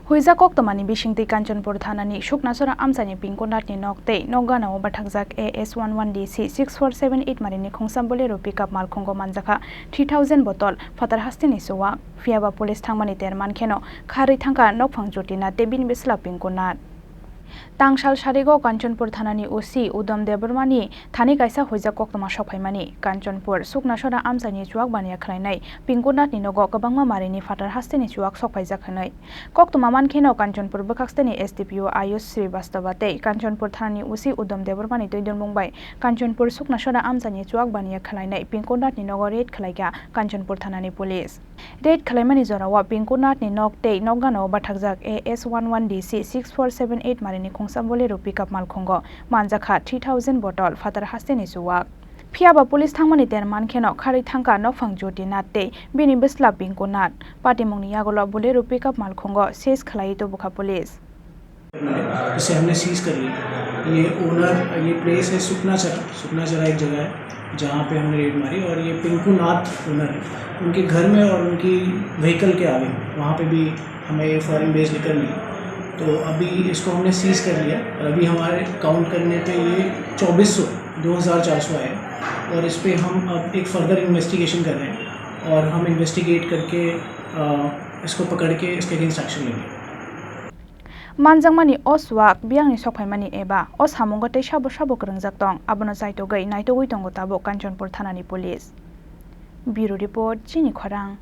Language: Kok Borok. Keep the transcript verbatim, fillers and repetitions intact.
Huijak koktwmani bisingtwi Kanchanpur thanani Suknasora amchaini Pinku Nathni nok tei nok ganao bathakjak A S one one D C six four seven eight marini khungsa Bolero pickup malkhungo manjakha three thousand bottle phatar hasteni chuwak. Phiyaba police thangmani ter mankheno kharwi thangkha nokphang Jyoti Nath tei bini bwsla Pinku Nath. Tangsal sarigo Kanchanpur thanani O C Udom Debbarmani thani kaisa huijak koktwma sokphaimani. Kanchanpur Suknasora amchaini chuwak baniya khwlainai Pinku Nathni nogo kwbangma marini phatar hasteni chuwak sokphaijak hwnwi. Koktwma mankheno Kanchanpur bwkhaksteni S D P O Ayush Srivastava tei Kanchanpur thanani O C Udom Debbarmani twi dunmung bai Kanchanpur Suknasora amchaini chuwak baniya khwlainai Pinku Nathni nogo raid khwlaikha Kanchanpur thanani police. Raid khwlaimani jorao Pinku Nathni nok tei nok ganao bathakjak A S one one D C six four seven eight marini khungsa Bolero pickup malkhungo manjakha three thousand bottle phatar hasteni chuwak. Phiyaba police thangmani ter mankheno kharwi thangkha nokphang Jyoti Nath tei bini bwsla Pinku Nath. Patimungni yagulo Bolero pickup malkhungo seize khwlaiwi tubukha police. इसे हमने सीज कर लिया। ये ओनर, ये प्लेस है सुखना चरा, सुखना चरा एक जगह है जहाँ पे हमने रेड मारी, और ये पिंकू नाथ ओनर है, उनके घर में और उनकी व्हीकल के आगे वहाँ पे भी हमें फॉरेन बेस्ड लिकर मिली। तो अभी इसको हमने सीज कर लिया और अभी हमारे काउंट करने पे ये चौबीस सौ, दो हज़ार चार सौ आया है और इस पे हम अब एक फर्दर इन्वेस्टिगेशन कर रहे हैं और हम इन्वेस्टिगेट करके, अ, इसको पकड़ के इसके अगेंस्ट एक्शन लेंगे। Manjakmani o chuwak biyangni sokphaimani eba o samungo tei sabo sabo kwrwngjak tong, abono chaitogwi naitugwi tongo tabuk Kanchanpur thanani police. Bureau Report, Chini Khorang.